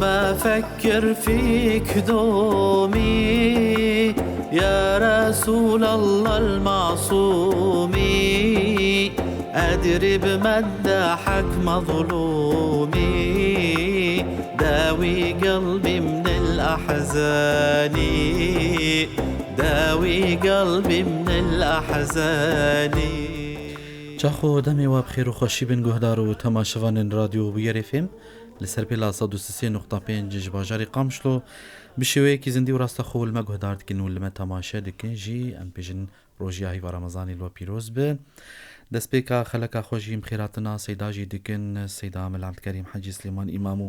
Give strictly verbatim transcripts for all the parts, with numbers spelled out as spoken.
ما فكر فيك دومي يا رسول الله المعصومي، أدري بمدحك مظلومي، داوي قلبي من الأحزان، داوي قلبي من الأحزان. Çaxo demê we bi xêr û xweşî bin guhdar û temaşevanên Radyo Bûyerê Fêm. Li ser pêla sed û sê nuqta pênc ji bajarê Qamişlo bi şêweyekî zindî û rastaxo li me guhdar dikin û li me temaşe dikin jî, em bêjin rojiya heyva Remezanê li we pîroz be. Destpêka xeleka xwe jî em xêratina Seyda jî dikin, Seyda Mela Ebdulkerîm Hecî Silêman, Îmam û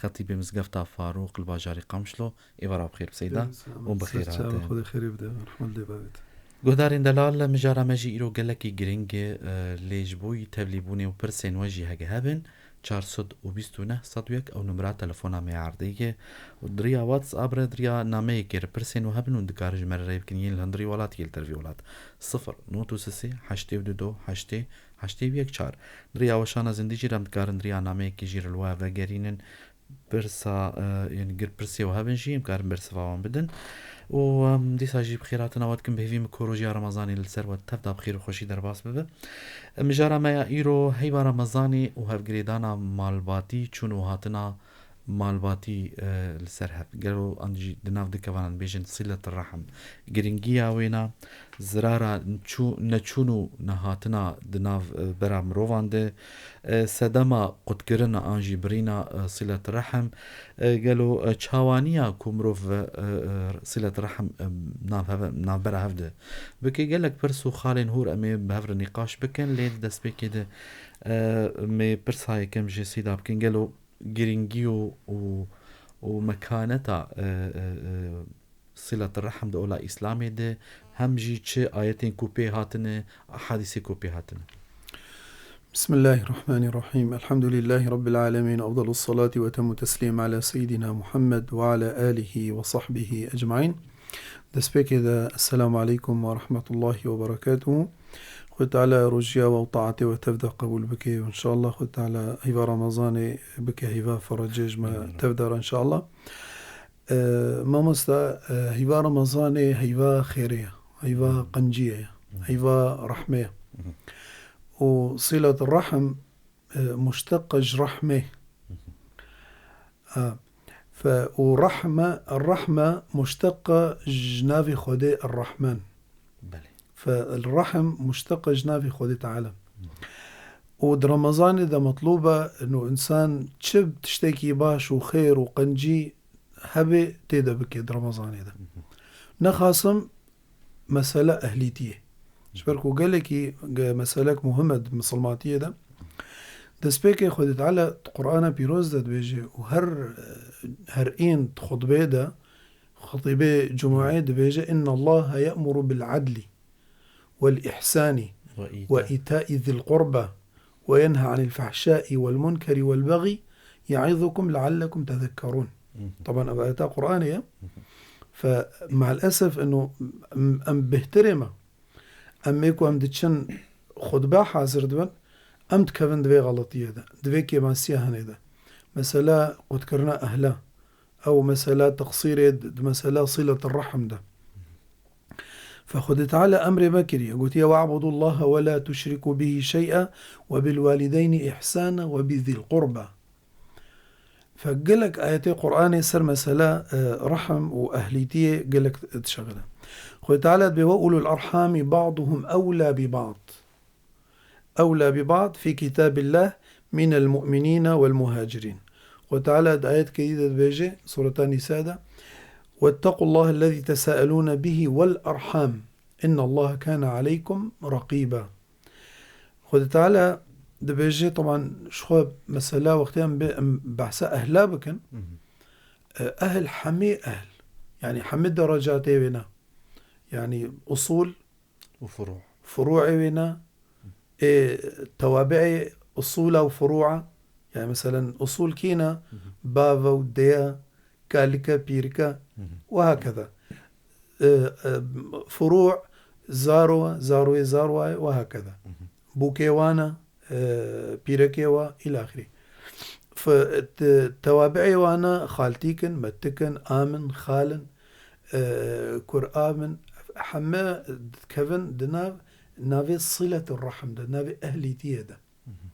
Xetîbê Mizgefta Farûq li bajarê Qamişlo. Êvara bi xêr bi Seyda û bi xêr hate. Xwedê xêrê bide, rehmet lê bavêt. Guhdarên delal, mijara me jî îro gelekî giring e, lê ji bo yî tevlîbûnê û pirsên we jî hege hebin, çar sed û bîst û neh sed û yek ew numera telefona me erdê ye. Û di riya WhatsApp re, di riya nameyekê re pirsên we hebin û dikarin ji me re rê bikin, yên li hundirî welat, yên li dervî welat. Sifir not û sê, heştê û du, heştê, heştê û yek çar. Di riya weşana zindî jî re em dikarin di riya nameyekê jî re li we vegerînin. Pirsa, e, yên gir pirsê we hebin jî, em karin bersiva wan bidin. Û, em, dîsa jî bi xêratina we dikim, bi hêvî min ku rojiya Remezanê li ser we tev de bi xêr û xweşî derbas bibe. E, mijara me ya îro heyva Remezanê û hevgirêdana malbatî, çûn û hatina malbatî, e, li ser hev. Gelo an jî di nav du kevanan bêjin silet rehim. Girîngiya wêna, zirara çû-, neçûn û nehatina di nav, e, bera mirovan de, e, sedema qutkirina an jî birîna, e, silet rehim, e, gelo, e, çawaniya ku mirov, e, e, silet rehim, e, nav heve-, navbera hev de bike? Gelek pirs û xalên hûr em ê bi hev re nîqaş bikin, lê di destpêkê de, e, em ê pirsa yekem ji Seyda bikin. Gelo girîngî û, û, û mekaneta, e, e, e, silet rehim di ola Îslamê de, hem jî çi ayetên ku pê hatine, ehadîsê ku pê hatine. بسم الله الرحمن الرحيم. الحمد لله رب العالمين. أفضل الصلاة وأتم التسليم على سيدنا محمد وعلى آله وصحبه أجمعين. Destpêkê de, Esselamu Aleykum ve Rahmetullahi ve Berekatuhu. Xwedê Teala rojiya we û taetê we tev de qebûl bike û înşallah Xwedê Teala heyva Remezanê bike heyva ferecê ji me tev de re înşallah. E, mamosta, e, heyva Remezanê heyva xêrê ye, heyva qenciyê ye, heyva rehmê ye. Û silet rehim, e, muşteq ji rehmê. E, fe, û rehme, rehme muşteq ji navê Xwedê Er-Rahman. Belê. Fe, rehim muşteq ji navê Xwedê Teala. Û di Remezanê de metlûb e, ino însan çi tiştekî baş û xêr û qencî hebe tê de bike di Remezanê de. Nexasim mesele ehlîtiyê. Ji ber ku gelekî ge-, meselek muhim e di misilmatiyê de. Destpêkê Xwedê Teala di Qur'ana Pîroz de dibêje û her, her ên di xutbeyê de, xutîbê Cumûeyê dibêje, "Inna Allaha ye'muru bil adli wal ihsani ve îta'i zil qurba ve yenha anil fahşai vel munkeri vel bagi yaizukum leallekum tezekkerûn." Taban ev ayeta Qur'anê ye. Fe, me'el esef ino em, em bêhtirê me. Em ê ku em diçin xutbe hazir dibin, em dikevin di vê xeletiyê de, di vê kêmasiya hinê de. Mesela qutkirina ehla, ew mesela teqsîrê di, di mesela silet rehim de. Fe Xwedê Teala emrê me kiriye, gotiye, "Ve'budullaha ve la tuşriku bihi şey'a ve bil walideyni ihsana ve bi zil qurba." Fe gelek ayetê Qur'anê ser mesela, e, rehim û ehlîtiyê gelek dişexile. Xwedê Teala dibê, "Ve ulul erhami ba'duhum ewla bi ba'd." Ewla bi ba'd fi kitabillah minel mu'minina vel muhacirîn. Xwedê Teala di ayetke dî de dibêje, Sureta Nîsa de, "Wettekullaha ellezî tesaelûne bihi vel erham. Innallaha kâne aleykum rakîba." Xwedê Teala dibêje, teban, ji xwe mesela wextê em bê, em behsa ehla bikin, e, ehl hemî ehl. Yanî hemî derecatê wê ne. Yanî usul, û furu'. Furu'ê wê ne. Ê, tewabi'ê usula û furu'a. Yanî meselen usul kî ne? Bava û deya, kalike, pîrike ve hakeza. E, e, furu' zaro, zaroyê zaroyê ve hakeza. Bûkê wan e, e, pîrekê we îlâ axirî. F-, t-, tewabi'ê wana xaltîk in, metik in, am in, xal in, e, kur am in, heme dikevin di nav, navê siletir rahim de, navê ehlîtiyê de. Hı hı.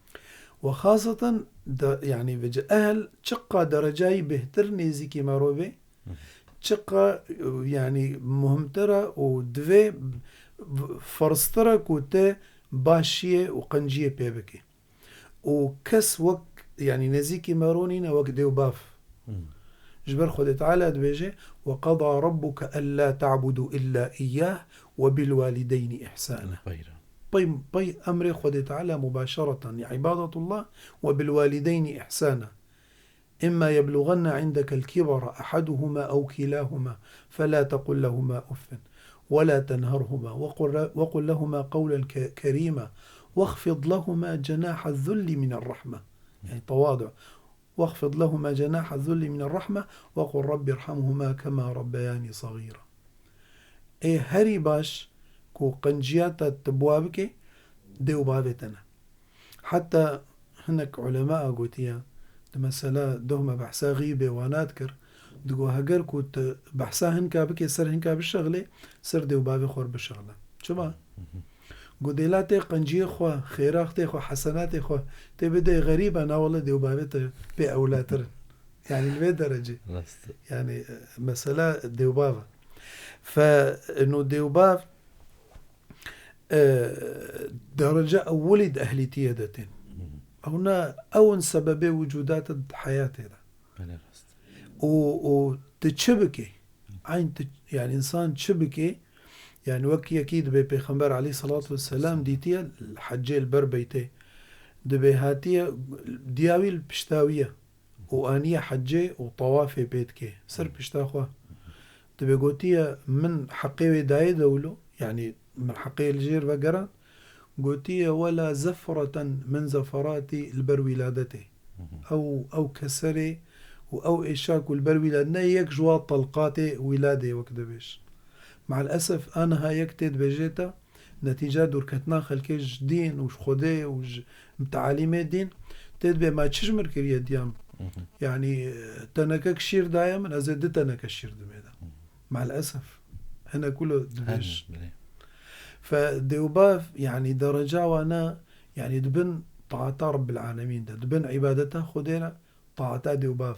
Ve xaseten de, yani, vêce ehl çiqa derecayî bêhtir nêzîkî merov bê, Hı hı. çiqa, yani, muhimtir e û divê ferztir e ku te başiyê û qenciyê pê bike. Û kes wek, yani, nêzîkî mero nîne wek dê û bav. Hmm. Ji ber Xwedê Teala dibêje, "Ve qeda rabbuke ellâ ta'budû illâ iyyâh ve bil walideyni ihsâna." Pey, pey emrê Xwedê Teala mubaşereten, ya ibadetullah ve bil walideyni ihsâna. إما يبلغن عندك الكبر أحدهما أو كلاهما فلا تقل لهما أف ولا تنهرهما وقل، وقل لهما قولا ك-، كريما واخفض لهما جناح الذل من الرحمة. يعني تواضع. واخفض لهما جناح الذل من الرحمة وقل رب ارحمهما كما ربياني صغيرا. Ê herî baş ku qenciya te tu bi wa bike, dê û bavê te ne. Heta hinek ulema a gotiye, di mesela doh me behsa xîbê wana dikir, digo heger ku tu behsa hinka bike, ser hinka bişexlê, ser dê û bavê xwe bişexle. Çima? Go dêla tê qenciyê xwe, xêraxtê xwe, hesenatê xwe tê bidê xerîba, na wele dê û bavê te pê ewlatir in. Yani li vê derecê. Rast. Yani, e, mesela dê û bav e. Fe, no dê û bav, e, derece ewilî di ehlîtiyê de tên. Hı hı. Ew ne, ew in sebebê wicûdatê di heyatê de. Belê rast. Û, û tu çi bikê? Eyn tu, yani insan çi bikê? Yani wek yekî dibê Pêxember aleyhissalatu vesselam dîtiye hecê li ber beytê. Dibê hatiye diya wî li pişta wî ye. Û aniye hecê û tawafê pê dike. Ser pişta xwe. Dibê gotiye, "Min heqê wê dayê dewlo, yani min heqê li jêr vegeran." Gotiye, "Wela zefreten min zeferatî li ber wîladetê." Ew, ew keserê û ew êşa ku li ber wîlad-, ne yek ji wa telqatê wîladê wek dibêj. Me'el esef, aniha yek tê dibêjê te, netîca dûrketina xelkê ji dîn û ji Xwedê û ji tealîmê dîn, tê dibê ma çi ji mir kiriye diya min? Hı hı. Yani, e, tenekek şîr daye min, ez ê du teneke şîr dimê de. Hı hı. Me'el esef. Hinek wilo dibêj. Hene, belê. Fe dê û bav, yani dereca wana, yani dibin taata Rabbil Alemîn de, dibin îbadeta Xwedê re, taata dê û bav.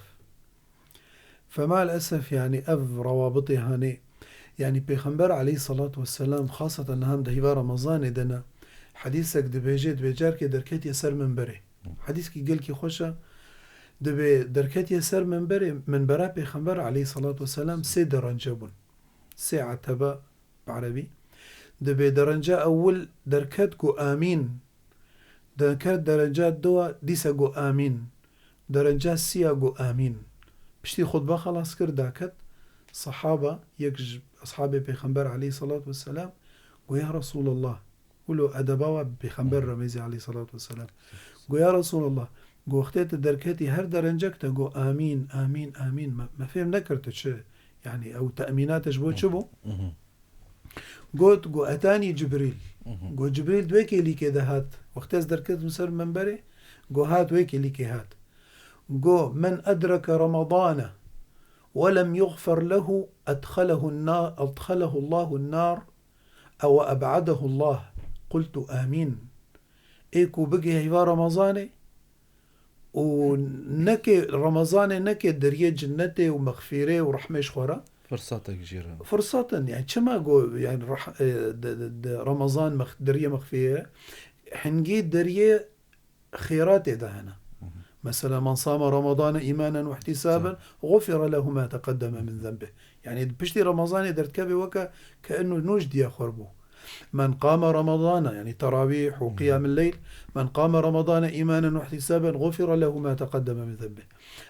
Fe maalesef, yani ev rawabitê hanê, yani Pêxember aleyhissalatu vesselam, xaseten niha em di hîva Remezanê de ne, hedîsek dibêje, dibê carkê derketiye ser minberê. Hedîskî gelkî xweş e, dibê derketiye ser minberê, minbera Pêxember aleyhissalatu vesselam sê derence bûn. Sê etebe bi erebî. Dibê derence ewil derket got, "Amîn." Derket derence duwa, dîsa got, "Amîn." Derence sîya got, "Amîn." Piştî xutbe xelas kir, daket. Sehaba, yek ji eshabê Pêxember aleyhissalatu vesselam, got, "Ya Resulallah." Wilo edeba wa bi Pêxember re mêzî aleyhissalatu vesselam. Got, "Ya Resulallah." Got, "Wextê tu derketî her derencek te got, 'Amîn, amîn, amîn.' Me, me fêm nekir tu çi? Yani ew temînate ji bo çi bû?" Got, got, "Etanî Cibrîl." Got, "Cibrîl di wê kêlîkê de hat. Wextê ez derketim ser minberê, got, hat wê kêlîkê hat. Got, 'Men edreke Ramadane ve lem yuxfer lehu edxelehu na-, edxelehu Allahu nar ew eb'adehu Allah.' Qultu, 'Amîn.'" Ê ku bigê heyva Remezanê, û neke Remezanê neke deriyê cinnetê û mexfîrê û rehmê ji xwe re. Firsatek jî re. Firsatin, yani çima go, yani rah-, e, de, de, de Remezan mex-, deriyê mexfîrê ye. Hingî deriyê xêratê de hene. Hı hı. Mesela, "Men same Ramadane îmanen ve ihtisaben, gufire lehu ma teqeddeme min zenbih." Yani piştî Remezanê derdikeve weke ke eno nû ji diya xwe bû. "Men qame Ramadane", yani terawîh û qiyamil leyl, "men qame Ramadane îmanen ve ihtisaben, gufire lehu ma teqeddeme min zenbih.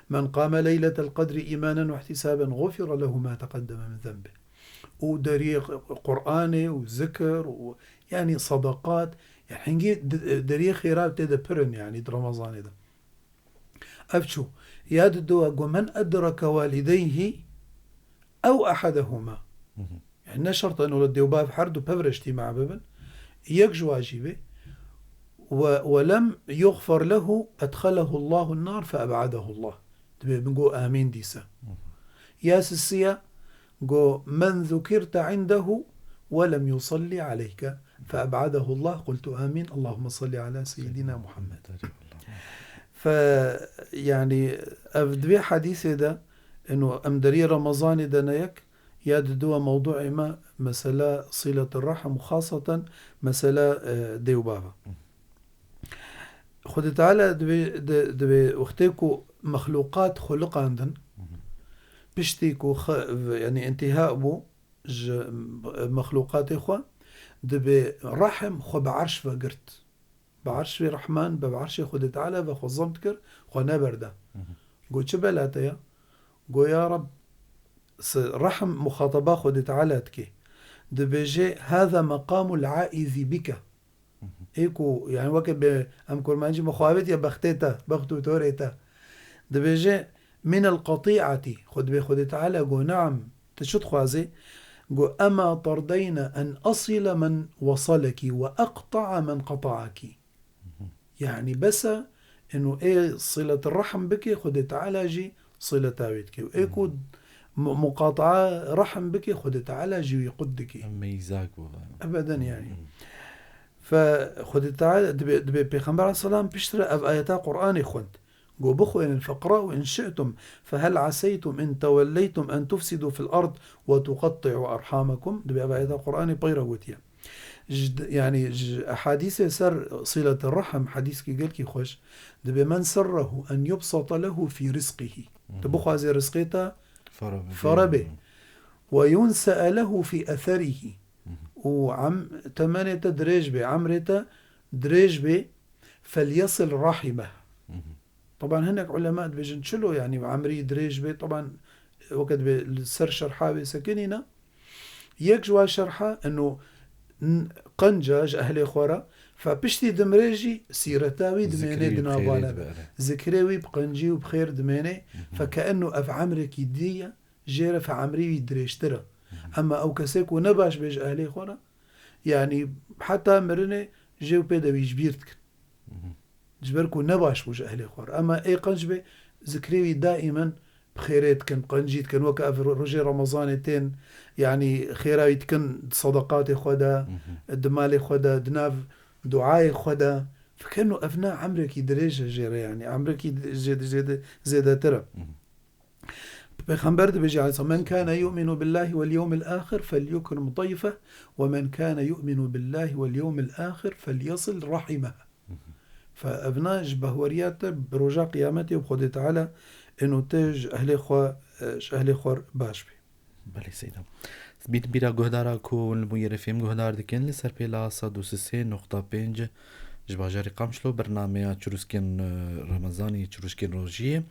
Men qame leyletel qedri îmanen ve ihtisaben, gufire lehu ma teqeddeme min zenbih." Û deriyê Qur'anê û zikir û, yani, sadaqat, yani hingî de-, deriyê xêra tê de pir in, yani di Remezanê de. Ev çû. Ya didowa got, "Men edreke walideyhi ew ehedehuma." Hı hı. Yani ne şert e, wele dê û bav her du pevre ictîma bibin. Yek ji wa jî bê. و-، ولم يغفر له أدخله الله النار فأبعده الله. Dibê min got amîn dîse. Ya sisiya got, "Men zukirte indehu ve lem yusalli aleyke fe eb'adehu Allah." Qultu amîn. Allahümme salli ala seyyidina Muhammed. Fe, yani, ev di vê hadîsê de, eno em deriyê Remezanê de ne yek, ya di duwa mewduê me, mesela siletir rahim û xaseten mesela, e, dê û bava. Xwedê Teala divê, di, divê wextê ku mexluqat xuliqandin, piştî ku xe-, yani, intîha bû ji mexluqatê xwe, dibê rehim xwe bi erş ve girt. Bi erşê Rehman, bi erşê Xwedê Teala ve xwe zem dikir, xwe neberda. Got, "Çi bela te ya?" Got, "Ya Reb, se-, rehim muxataba Xwedê Teala dike." Dibêje, "Hâzâ meqamul aîzî bike." Ê ku, yani, weke bi em kurmancî mixabit ya bextê te, bext û torê te. Dibêje, "Minel qetî'atî." Xwe dibê Xwedê Teala got, "Neam, tu çi dixwazî?" Got, "Ema terdeyne en esile men wesalekî ve eqta'a men qeta'akî." Yani bes e, eno ê siletir rehm bike, Xwedê Teala jî sileta wê dike. Û ê ku mu-, muqataa rehm bike, Xwedê Teala jî wî qut dike. Em meyzak bû. Ebeden yani. Fe Xwedê Teala dibê, dibê Pêxember aleyhisselam piştre ev ayeta Qur'anê xwend. Got, "Bixwênin, feqra'u in şi'tum, fehel aseytum in tewelleytum en tufsidu fil ard ve tuqatti'u erhamakum." Dibê ev ayeta Qur'anê peyra gotiye. Ji d-, yani ji ehadîsê ser siletir rehm, hadîskî gelkî xweş, dibê, "Men serrehu en yubsata lehu fî rizqihi." Tu bixwazê rizqê te fere bê. Ve yunse'e lehu fî eserîhi. Û em-, temenê te dirêj bê, emrê te dirêj bê, felyesil rahimeh. Taban hinek ulema dibêjin çilo, yani emrî dirêj bê, taban weke dibê li ser şerha wê sekinîne. Yek ji wan şerha eno n-, qenca ji ehlê xwe re, fe piştî dimrê jî sîreta wî dimêne di navane de. Zikrê wî bi qencî û bi xêr dimêne. Fe ke eno ev emrekî dî ye, jê re fe emrî wî dirêjtir e. Ema ew kesê ku ne baş bê ji ehlê xwe re, yani heta mirinê jê û pê de wî ji bîr dikin. Ji ber ku ne baş bû ji ehlê xwe re. Ema ê qenc bê, zikrê wî daîmen bi xêrê dikin, bi qencî dikin. Weke ev ro-, rojê Remezanê tên, yanî xêra wî dikin di sedeqatê xwe de, di malê xwe de, di nav duayê xwe de. Fikirno ev ne emrekî dirêj e jê re, yanî emrekî zêde, zêde, zêdetir e. Pêxember dibêje, aleyhisselam, "Men kâne yu'minu billahi vel yevmil âxir felyukrim dayfeh ve men kâne yu'minu billahi vel yevmil âxir felyesil rahimeh." Fe evna ji behweriya te bi roja qiyametê û Xwedê Teala êno te ji ehlê xwe, e, ji ehlê xwe baş bê. Belê seyda. Bî-, bîra guhdara ku hûn li Bûyerê F M guhdar dikin, li ser pêla sed û sê nokta pênc ji bajarê Qamişlo bernameya Çirûskên, e, Remezanî, Çirûskên Rojiyê.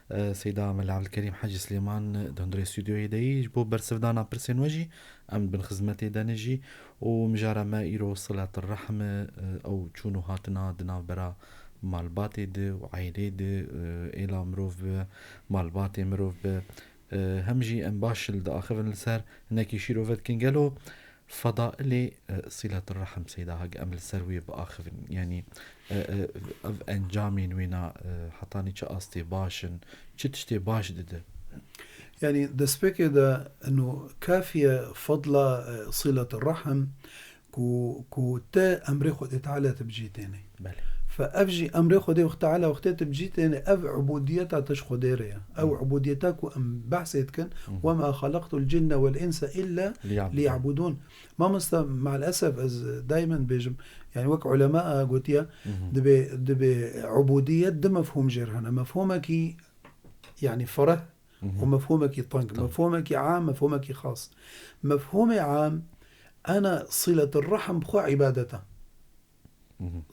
E, Seyda Mela Evdilkerîm Hecî Silêman, e, di hundirê stûdyoyê de yî. Ji bo bersivdana pirsên we jî em bin xizmetê de ne jî û mijara me îro silatir rehm e, ew çûn û hatina di navbera malbatê de û aîlê de, e, êla mirov bi malbatê mirov bi, e, hem jî em baş li diaxivin li ser hinekî şîrove dikin. Gelo fedailê, e, silatir rehm Seyda hag em li ser wê biaxivin? Yanî, e, e, ev encamên wêna, e, hetanî çi astê baş in, çi tiştê baş dide? Yanî destpêkê de eno kafiye fadla, e, silatir rehm ku, ku te emrê Xwedê Teala te bi cî têne. Belê. Fe ev jî emrê Xwedê Teala wextê te bi cî têne, ev ubudiyeta te ji Xwedê re ye. Ew ubudiyeta ku em behsê dikin, "Ve ma xalaqtul cinne vel inse illa liya'budun." Mamosta, maalesef ez daimen bêjim, yani wek ulema gotiye, dibê, dibê ubudiyet du mefhûm jê re hene. Mefhûmekî, yani fereh, û mefhûmekî teng, mefhûmekî am, mefhûmekî xas. Mefhûmê am, ena silatir rehm bi xwe îbadet e.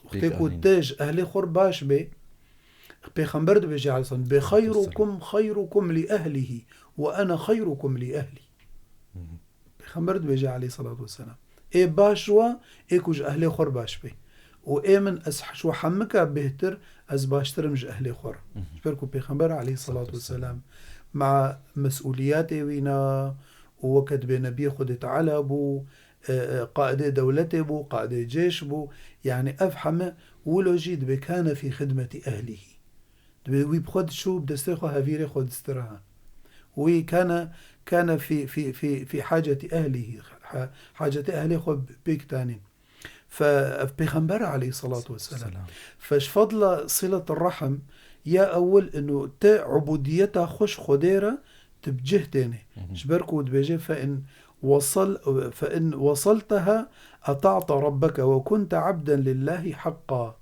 Wextê ku te ji ehlê xwe re baş bê, Pêxember dibêje aleyhisselam, "Be xeyrukum xeyrukum li ehlihi ve ena xeyrukum li ehli." Pêxember dibêje aleyhissalatu vesselam, ê baş ji we, ê ku ji ehlê xwe re baş bê. Û ê min, ez ji we hemika bêhtir, ez baştir im ji ehlê xwe re. Ji ber ku Pêxember aleyhissalatu vesselam ma mesûliyetê wîna û weke dibê nebiyê Xwedê Teala bû, e, e, qaidê dewletê bû, qaidê cêş bû. Yanî ev heme Wilo jî dibê kana fî xidmetî ehlihî. Dibê wî bi xwe diçû, bi destê xwe hevîrê xwe distira. Wî kana, kana fî, fî, fî, fî hacetî ehlihî. Ha-, hacetê ehlê xwe pêk tanîn. Fe, ev Pêxember aleyhissalatu vesselam. Selam. Fe ji fadla silet rahim ya ewil inu te ubudiyeta xwe ji Xwedê re tu bi cih tênê. Hı hı. Ji ber ku dibêje fe in wasal, fe in wasalteha ata'te rabbeke ve kunte abden lillahi haqqa.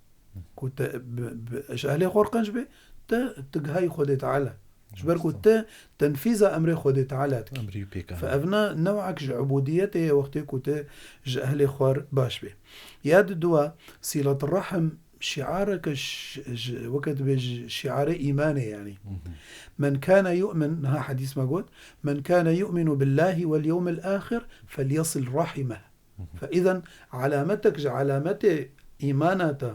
Ku te bi, bi, ji ehlê xwe re qenc be, te, te gihayî Xwedê Teala. Ji ber ku te tenfîza emrê Xwedê Teala dikî. Emrî pêkan. Fe evna new'ek ji ubudiyetê ye wextê ku te ji ehlê xwe re baş be. Ya di dua, silet rahim şiareke ş-, ş-, weke dibê ji şiarê îmanê yanî. Hı hı. Men kana yu'min, niha hedîs me got, men kana yu'minu billahi vel yewmil ahir felyasil rahimeh. Hı hı. Fe îzen alametek ji alametê îmana te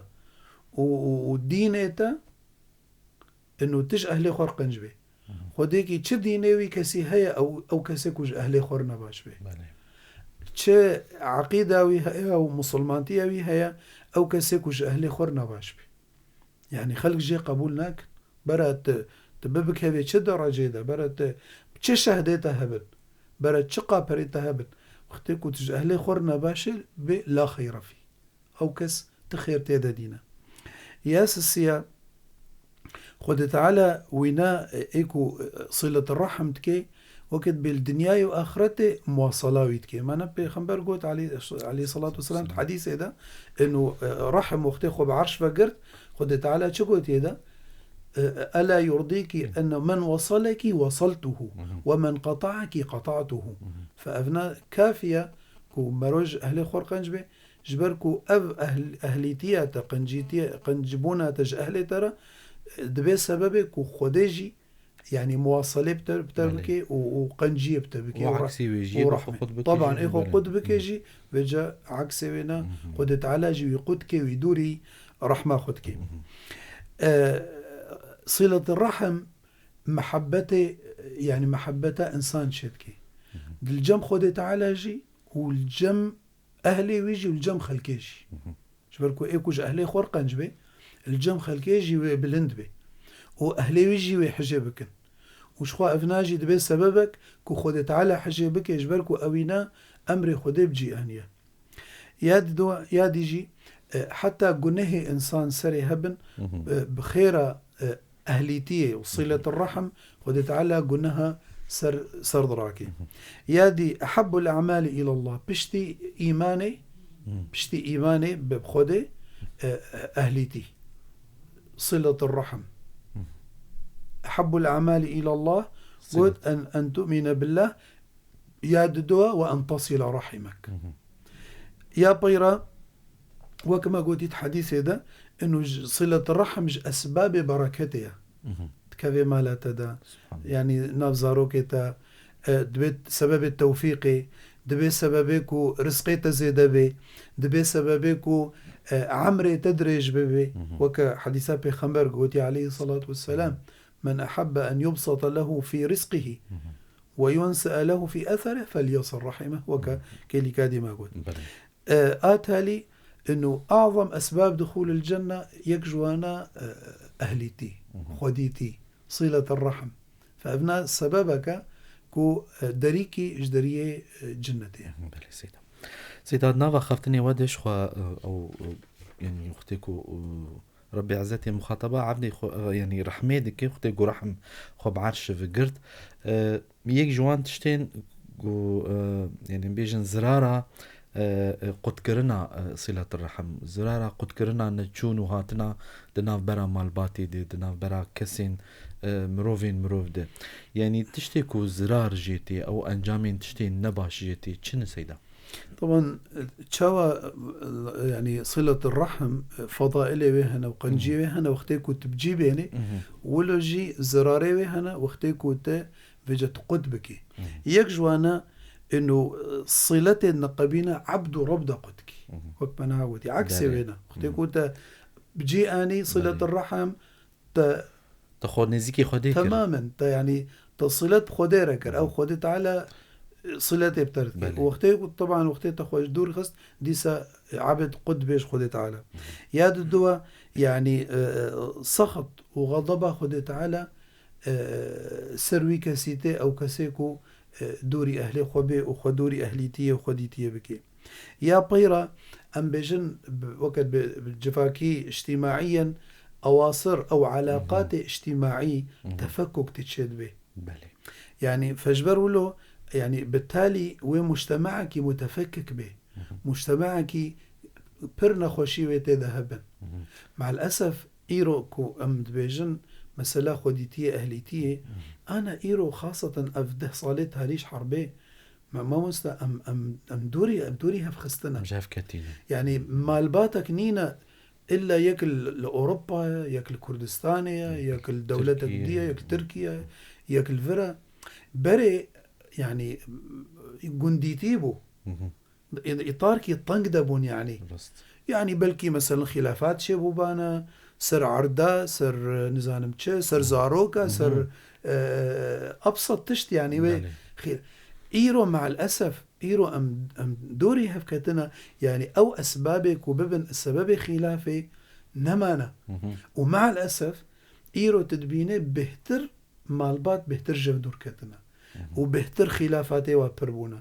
û, û, û dînê te, inu tu ji ehlê xwe re qenc bê. Hı hı. Xwedêkî çi dînê wî kesî heye, ew, ew kesê ku ji ehlê xwe re nebaş bê. Belê. Çi eqîda wî heye û misilmantiya wî heye, ew kesê ku ji ehlê xwe re nebaş bê. Yanî xelk jê qebûl nakin. Bera tu, tu bibikevê çi derecê de, bera tu çi şehdê te hebin, bera çi qaperê te hebin. Wextê ku tu ji ehlê xwe re nebaş bê, la xeyre fî. Ew kes ti xêr tê de dîne. Ya sisiya, Xwedê Teala wîna, e, ê ku, e, silet rahim dike, wekî dibê li dinyayê û axretê muwasala wî dike. Mana Pêxember got, aleyh-, aleyhissalatu vesselam, di Selam. Hedîsê de, inu, e, rahim wextê xwe bi erş ve girt, Xwedê Teala çi gotiye de? E, ela yurdîki enne men wasaleki wasaltuhu Hı hı. ve men qata'aki qata'tuhu. Hı hı. Fe evna kafiye ku mero ji ehlê xwe re qenc be, Ji ber ku ev ehl-, ehlîtiya te, qencîtiye, qencibûna te ji ehlê te re, e, dibe sebebê ku Xwedê jî, yanî muwaselê bi te, bi te Belê. Bike û, û qenciyê bi te bike Û û re-, eksî wê jî û yê xwe rehmê. Xwe dibike Taban, jî, ê xwe belê. Qut bike Hı. Jî, vêca eksê wê ne, Hı hı. Xwedê Teala jî wî qut ke, wî dûrî rehma xwe dike. Hı hı. E, silet rahim, mehabbetê, yanî mehabbeta insan çêdike. Hı hı. Di li cem Xwedê Teala jî û li cem ehlê wî jî û li cem xelkê jî. Hı hı. Ji ber ku ê ku ji ehlê xwe re qenc bê, li cem xelkê jî wê bilind bê. Û ehlê wî jî wê hijê bikin. Û ji xwe evna jî dibe sebebek ku Xwedê Teala hijê bike, ji ber ku ewîna emrê Xwedê bi cî aniye. Ya di do-, ya dî jî, e, heta gunehê insan serê hebin, Hı hı. e, bi xêra, e, ehlîtiyê û silet rahim, Xwedê Teala guneha ser, ser dirake. Hı hı. Ya dî, ehabbul a'mali ilallah, piştî îmanê, Hı. Piştî îmanê bi Xwedê, e, ehlîtî. Silet rahim. Hı. Ehabbul a'mali ilallah, Silet. Got en, en tu'mine billah, ya di do ve en tasila rahimek. Hı hı. Ya peyra, wek me gotî di hedîsê de, inu ji silet rahim ji esbabê bereketê ye. Hı hı. Dikeve mala te de, Subhanallah. Yanî nav zarokê te, e, dibe sebebê tewfîqê, dibe sebebê ku rizqê te zêde bê, dibe sebebê ku, e, emrê te dirêj bibe. Hı hı. Weke hedîsa Pêxember gotî aleyhissalatu vesselam, Hı hı. "Men ahabbe en yubsata lehu fî rizqihi." Hı hı. "Ve yunse'a lehu fî etherih felyasil rahimeh." Weke Hı hı. Kêlîka dî me got. Belê. E, a talî, inu a'zam esbab duxulil cenne, yek ji wana, e, ehlîtî, Hı hı. Xwedîtî, silet rahim. Fe evna sebebeke ku, e, derîkî ji deriyê, e, cinnetê ye. Belê, Seyda. Seyda, nava xeftinê we de ji xwe, e, ew, e, yanî wextê ku, e, Rebî Ezzetê muxataba evdê xwe, e, yanî rehmê dike, wextê ku rehm xwe bi erş ve girt. E, yek ji wan tiştên ku, e, yanî bêjin zirara, e, e, qutkirina, e, silet rahim, zirara qutkirina neçûn û hatina di navbera malbatê de, di navbera kesên, e, mirovên mirov de. Yanî tiştê ku zirar jê tê, ew encamên tiştên nebaş jê tê, çi ne Seyda? Taban, çawa, yanî, silet rahim, fedailê wê hene û qenciyê Hı hı. Wê hene, wextê ku tu bi cî bênê, Hı hı. Wilo jî zirarê wê hene, wextê ku te vêce tu qut bikî. Hı hı. Yek ji wana, inu, siletê neqebîne ebd û reb de qut kî. Hı hı. Wek me niha gotî, eksê Belê. Wê ne. Wextê Hı hı. Ku te bi cî anî silet Belê. Rahim, te Te xwe nêzîkî Xwedê kir. Temamen, te, yanî, te silet bi Xwedê re kir. Hı hı. Ew Xwedê Teala, siletê bi te re dike. Belê. Wextê ku, teban, wextê te xwe ji dûr xist, dîsa ebd qut dibê ji Xwedê Teala. Ya di dua, yanî, e, e, sext û xedeba Xwedê Teala, e, ser wî kesî tê, ew kesê ku, e, dûrî ehlê xwe bê û xwe dûrî ehlîtiyê û xwedîtiyê bike. Ya peyra, em bêjin, bi, weke bi, bi civakî, îctîmaiyen, ewasir ew Hı hı. elaqatê îctîmaî, Hı hı. tefekkuk tê çêdibê. Belê. Yanî, fe ji ber wilo, yanî, bi talî wê mujtemaekî mutefekkik bê. Hı hı. Mujtemaekî pir nexweşî wê tê de hebin. Hı hı. Me'l esef, îro ku em dibêjin mesela xwedîtiyê, ehlîtiyê, Hı hı. ana îro xaseten ev deh salê talî ji herbê, me-, mamoste, em, em, em dûrî, em dûrî hev xistine. Em ji hev ketîne. Yanî, malbatek nîne, illa yek li, li Ewropa ye, yek li Kurdistanê ye, Hı. yek li dewletek Tirkiye. dî ye, yek li Tirkiye ye, yek li vir e. Berê, yanî, gundîtî bû. Hı hı. Di, di îtarkî teng de bûn, yanî. Rast. Yanî, belkî, meselen, xîlafat çêbûbane, ser erda, ser, nizanim çi, ser Hı hı. zaroka, Hı hı. ser, e, ebsat tişt, yanî, wê Belê. xî-, îro, me'l esef, îro em, em dûrî hev ketine, yanî, ew esbabê ku bibin sebebê xîlafê nemane. Hı hı. Û, me'l esef, îro tu dibînê bêhtir malbat bêhtir ji hev dûr ketine. Hı hı. Û bêhtir xîlafatê wa pir bûne.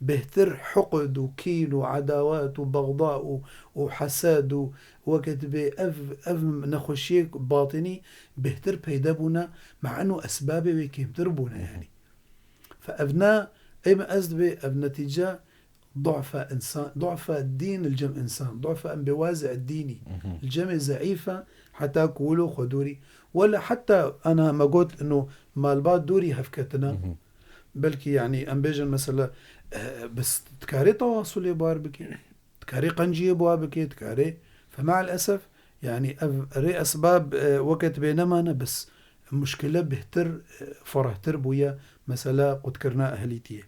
Bêhtir hiqd û kîn û edawat û bexda û, û hesed û weke dibê ev, ev nexweşiyê batinî bêhtir peyde bûne, me eno esbabê wê kêmtir bûne, Hı hı. yanî. Fe ev ne, ê me ez dibê ev netîce du'fa insan, du'fa dîn li cem insan, du'fa em bê wazi dînî. Mhm. Li cemê zeîf e, heta ku wilo xwe dûrî. Wele heta ana me got ino malbat dûrî hev ketine. Mhm. Belkî, yanî, em bêjin mesela, eh, bes dikarê tewasulê bar bike, dikarê qenciyê bi wa bike, dikarê, fe me'el esef, yanî, ev rê esbab, eh, weke dibê nemane, bes muşkile bêhtir, eh, ferehtir bûye, mesela qutkirina ehlîtiyê.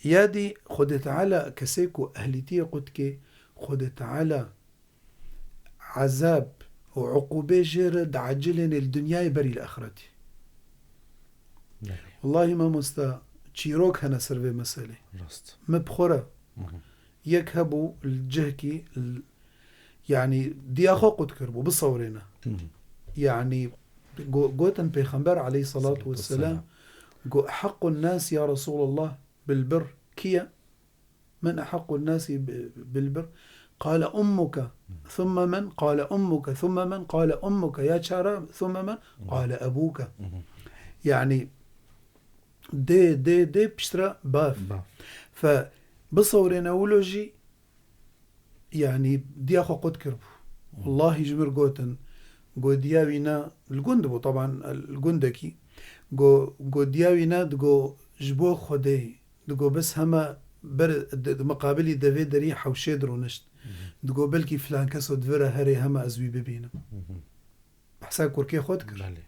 Ya dî Xwedê Teala kesê ku ehlîtiyê qut ke, Xwedê Teala ezab û uqûbê jê re diecilêne li dinyayê berî li axretî. Belê. Wellahî mamosta, çîrok hene ser vê meselê. Rast. Me bi xwe re Hı hı. yek hebû li cihkî, l-, yanî diya xwe qut kiribû, bisewrêne. Hı hı. Yanî go-, gotin Pêxember aleyhissalatu Salatu vesselam, vesselam. Go, "Ehaqqun nas ya Resulallah bil birr kî ye?" "Men ehaqqun nasi bi-, bil birr?" Qale ummuke, thumma men? Qale ummuke, thumma men? Qale ummuke, ya çara, thumma men? Qale ebuke. Hı hı. Yanî dê, dê, dê piştre bav. Bav. Fe bisewrêne wilo jî, yanî diya xwe qut kiribû. Hı. Wellahî ji mir gotin, go diya wî ne, li gund bû, teban, li gundekî. Go, go diya wî ne, digo ji bo Xwedê, digo bes hema ber, di, di miqabilî devê derî hewşê dirûnişt. Hı hı. Digo belkî filan keso di vir e herê hema ez wî bibînim. Hı hı. Behsa kurkê xwe dikir. Belê.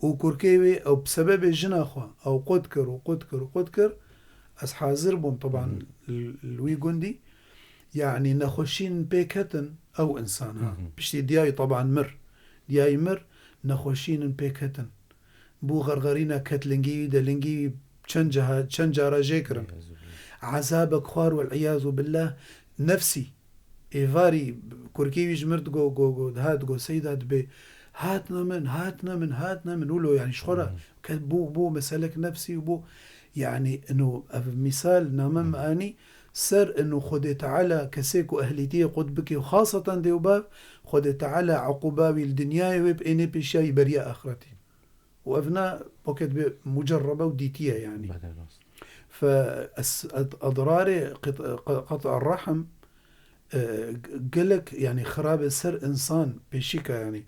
Û kurkê wê, ew bi sebebê jina xwe, ew qut kir û qut kir û qut kir. Ez hazir bûm, teban, Hı hı. li, li wî gundî. Yanî nexweşîn pê ketin ew însan, ha. Hı hı. Piştî diyayî, teban, mir. Diyayî mir, nexweşînin pê ketin. Bû xerxerîna ketlingî wî, delingî wî çend ceha-, çend cara jê kirin. Ezabek xwar, wel iyazu billah, nefsî. Êvarî kurkê wî ji mir digo, go, go, dihat, digo, "Seyda dibê, hatine min, hatine min, hatine min." Wilo, yanî, ji xwe re Hmm. ke bû, bû meselek nefsî û bû, yanî, ino ev mîsal name Hmm. me anî ser ino Xwedê Teala kesê ku ehlîtiyê qut bike û xaseten dê û bav, Xwedê Teala eqûba wî li dinyayê wê bi ênê pêşiya wî beriya axretî. Û ev ne weke dibê mucerrebe û dîtiye, yanî. Belê, rast. Fe es-, ed-, edrarê qet-, qe-, qet'a rehm, e, g-, gelek, yanî, xirabe ser însan pêşîka, yanî.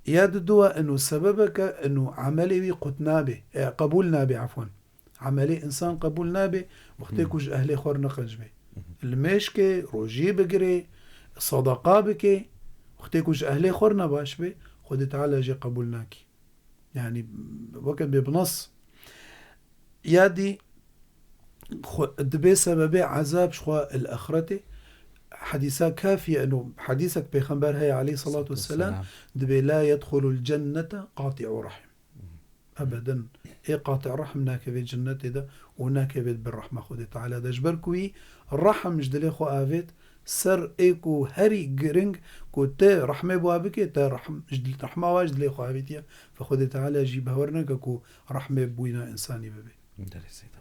Ya di dua ino sebebeke ino emelê wî qut nabe, e, qebûl nabe, efwen. Emelê însan qebûl nabe, wextê Hmm. ku ji ehlê xwe re neqenc be. Mhm. Limêj ke, rojî bigire, sedeqa bike, wextê ku ji ehlê xwe re nebaş be, Xwedê Teala jê qebûl nake. Yanî, weke bê bi nas. Ya dî, xwe, dibe sebebê ezab ji xwe li axretê. Hedîsa kafî ye, eno, hedîsek Pêxember heye aleyhissalatu vesselam, Vesselam. Dibe, "La yedxulul cennete qati'u rahim." Ebeden ê qati rehm nakevê cinnetê de û nakevê di bin rehma Xwedê Teala de. Ji ber ku wî rehm ji dilê xwe avêt ser ê ku herî giring ku te rehmê bi wa bike, te rehm, ji dil, rehma wa ji dilê xwe avêtiye. Fe Xwedê Teala jî behwer neke ku rehmê bi wîna însanî bibe. Belê Seyda.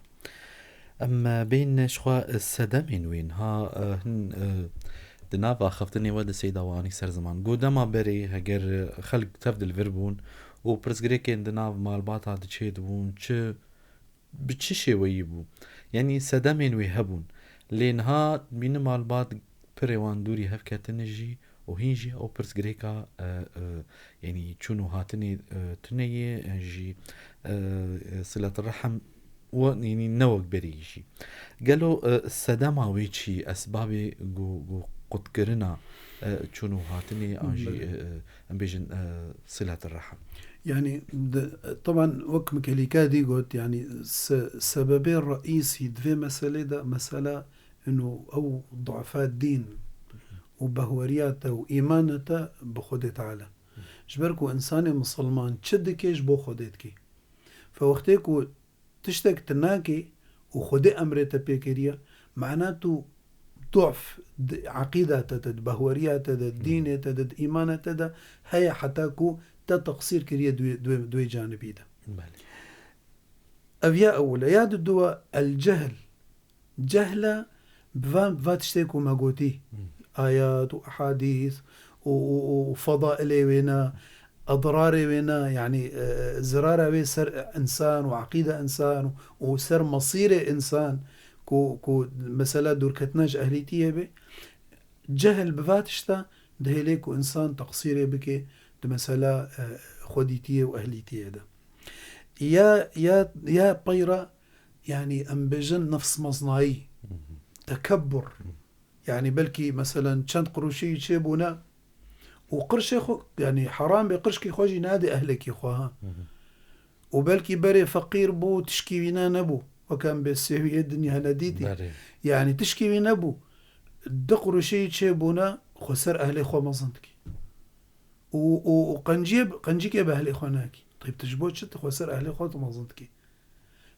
Em, e, bên ji xwe, e, sedemên wê niha, e, hin, e, di nav axaftinê we de Seyda we anî ser ziman. Got dema berê heger, e, xelk tev dilvir bûn û pirsgirêkên di nav malbata de çêdibûn, çi, bi çi şêweyî bû? Yanî sedemên wê hebûn. Lê niha dibîne malbat pirê wan dûrî hev ketine jî û hîn jî ew pirsgirêka, e, e, yanî çûn û hatinê, e, tune ye, e, jî, e, e, siletirrehm we, yanî ne wek berî jî. Gelo, e, sedema wê çi, esbabê ku, ku qutkirina, e, çûn û hatinê an jî, Belê. e, e, em bêjin, e, siletirrehm? Yanî, di, teban wek Mikelîka dî got, yanî se-, sebebê reîsî di vê meselê de, mesela ino ew duafa dîn û behweriya te û îmana te bi Xwedê Teala. Ji ber ku însanê misilman çi dike, ji bo Xwedê dike. Fe wextê ku tiştek tu nakê û Xwedê emrê te pê kiriye, mana tu duaf di eqîda te de, di behweriya te de, di Hmm. dînê te de, di îmana te de heye, heta ku te teqsîr kiriye di wê, di wê, di wê canibî de. Belê. Ev ya ewil e. Ya diduwa, el-cehl. Cehla bi va, va tiştê ku me gotî, Hmm. ayat û ehadîs û, û, û fedailê wê ne, edrarê wê ne, yanî, e, zirara wê ser însan û eqîda însan û, û ser mesîrê însan ku, ku mesela dûrketina ji ehlîtiyê be. Cehil bi va tişta dihêlê ku însan teqsîrê bike di mesela, e, xwedîtiyê û ehlîtiyê de. Ya, ya, ya peyra, yanî em bêjin nefsmezinayî, Mhm. tekebbur. Mhm. Yanî belkî meselen çend qirûşî çêbûne û qirşê xwe, yanî heram bê, qirşkî xwe jî nadê ehlekî xwe, ha. Mhm. Û belkî berê feqîr bû, tişkî wî ne nebû. Weke em bê sêwiyê dinya nedîtî. Berê. Yanî tişkî wî nebû. Du qirûşê wî çêbûne, xwe ser ehlê xwe mezin dikî. Û, û, û qenciyê, qencikê bi ehlê xwe nakî. Teyb tu ji bo çi tu xwe ser ehlê xwe tu mezin dikî?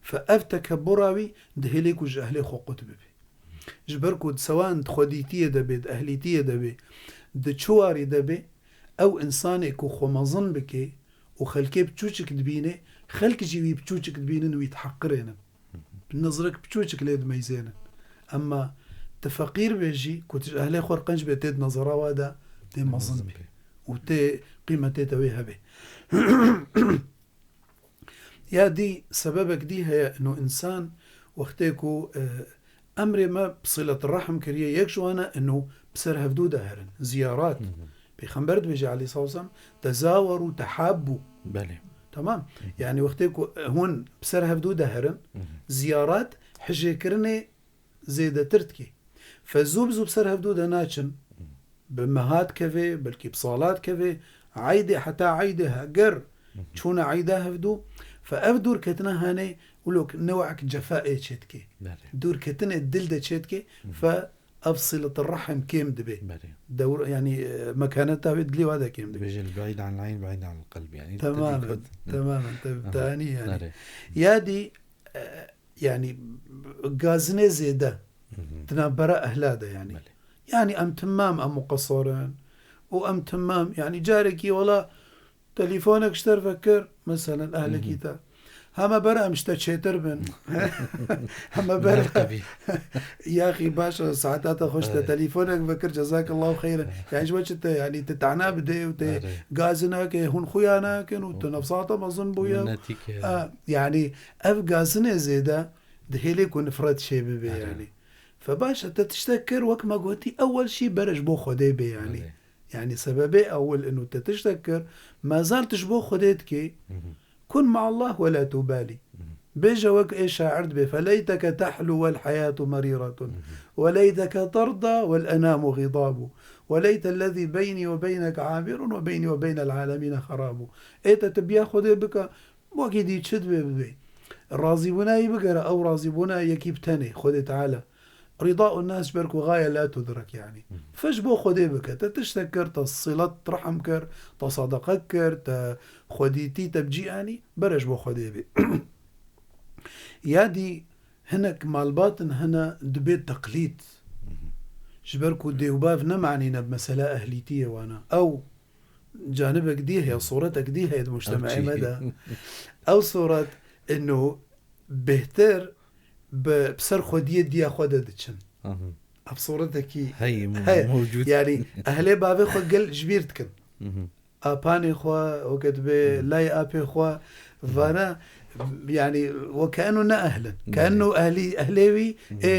Fe ev tekebura wî dihêlê ku ji ehlê xwe qut bibe. Ji ber ku sewan di xwedîtiyê de bê, di ehlîtiyê de bê, di çi warî de bê, ew însanê ku xwe mezin bike û xelkê biçûçik dibîne, xelk jî wî biçûçik dibînin, wî diheqirênin. Bi nizrek biçûçik lê dimeyzênin. Emma tu feqîr bê jî, ku tu ji ehlê xwe qenc bê, tê di nezera wa de tê mezin bê. Û tê qîmetê te wê hebe. Ya dî, sebebek dî heye, ino însan wextê ku, e, emrê me bi silet rehm kiriye, yek ji wan e, ino bi ser hevdû de herin, ziyarat. Hı hı. Pêxember dibêje aleyhisselam, "Tezaweru tehabbu." Belê. Tamam? Hı hı. Yani wextê ku, e, hûn bi ser hevdû de herin, Hı hı. ziyarat hijêkirinê zêdetir dike. Fe zû bi zû bi ser hevdû de naçin. Bi meha dikeve, belkî bi sala dikeve. Eydê, heta eydê heger Hı hı. çûne eyda hevdû. Fe ev dûrketina hane wilo newek cefaê çê dike. Belê. Dûrketinê dil de çê dike. Hı hı. Fe ev silet rehm kêm dibe. Belê. Dewr, yani, e, mekaneta wê dilê wa de kêm dibe. Dibêje, "El-be'îd anil eyn, be'îd anil qelb." Yani, Temamen, temamen, tabii, Aha. tanî yani. Nerê? Ya dî, e, yani, gazinê zêde Hı hı. di navbera ehla de yani. Belê. Yani, em timam, em muqesir in. Û em timam, yani, carekî wela telîfonek ji te re vekir, meselen, ehlekî Hı hı. te. Heme bera em ji te çêtir bin. Heme bera. Merhebî. Yaxî baş e, saeta te xweş te Evet. telîfonek vekir, cezakallahu xeyren. Evet. Yani ji we çi te, yani te tahna bide û te Evet. gazî nake, hûn xuya nakin û tu nefsa te mezin bûye. Minnetî ke. A, yani ev gazinê zêde dihêlê ku nifret çê bibe Evet. yani. Fe baş e, te tiştek kir, wek me gotî, ewel şî bere ji bo Xwedê bê yani. Evet. Yani sebebê ewil ino te tiştek kir, mezal tu ji bo Xwedê dikê, Hı hı. kun ma'allah we la tubali. Hı hı. Bêje wek ê şair dibê, "Feleyteke tahlu wel hayatu merîratun. Hı hı. Weleyteke terda wel enamu xidabu. Weleytellezî beynî ve beyneke abirun ve beynî ve beynel alemîne xerabu." Ê te tu biya Xwedê bike, wekî dî çi dibe bibe. Razîbûna wî bigere, ew razîbûna yekî bi tenê, Xwedê Teala. Rîda û nas ji ber ku gaye la tudrek yani. Hı. Fe ji bo Xwedê bike. Te tiştek kir, te silet rehm kir, te sadaqa kir, te xwedîtî te bi cî anî, bere ji bo Xwedê bê. Ya dî hinek malbatin hene dibê teqlîd. Ji ber ku dê û bav ne manî ne bi mesela ehlîtiyê wana. Ew canibek dî heye, sûretek dî heye di mujtemeyê me de. Ew sûret ino bêhtir bi, bi ser xwediyê diya xwe de diçin. Ev sûretekî Hey, heye. Mewcûd. Yani ehlê bavê xwe gel ji bîr dikin. Apanê xwe, weke dibê layê apê xwe, vana, yani, weke eno ne ehl in. Ke eno ehlî, ehlê wî, ê,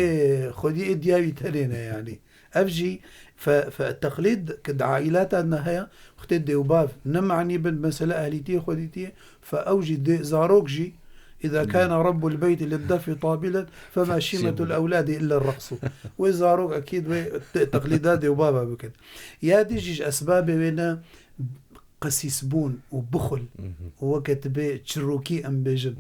xwedî ê diya wî tenê ne, yani. Ev jî, fe, fe, teqlîd ki di aîlata ne heye, wextê dê û bav ne manî bin, mesela ehlîtiyê xwedîtiyê, fe ew jî dê, zarok jî, "Îza kana rabbul beyti lid-defi tabilen, fema şîmetul ewladi illa reqsu." Wê zarok ekîd wê te-, teqlîda dê û bava bikin. Ya dî jî ji esbabê wê ne qesîsbûn û bixul û weke tibê çirokî em bêjin.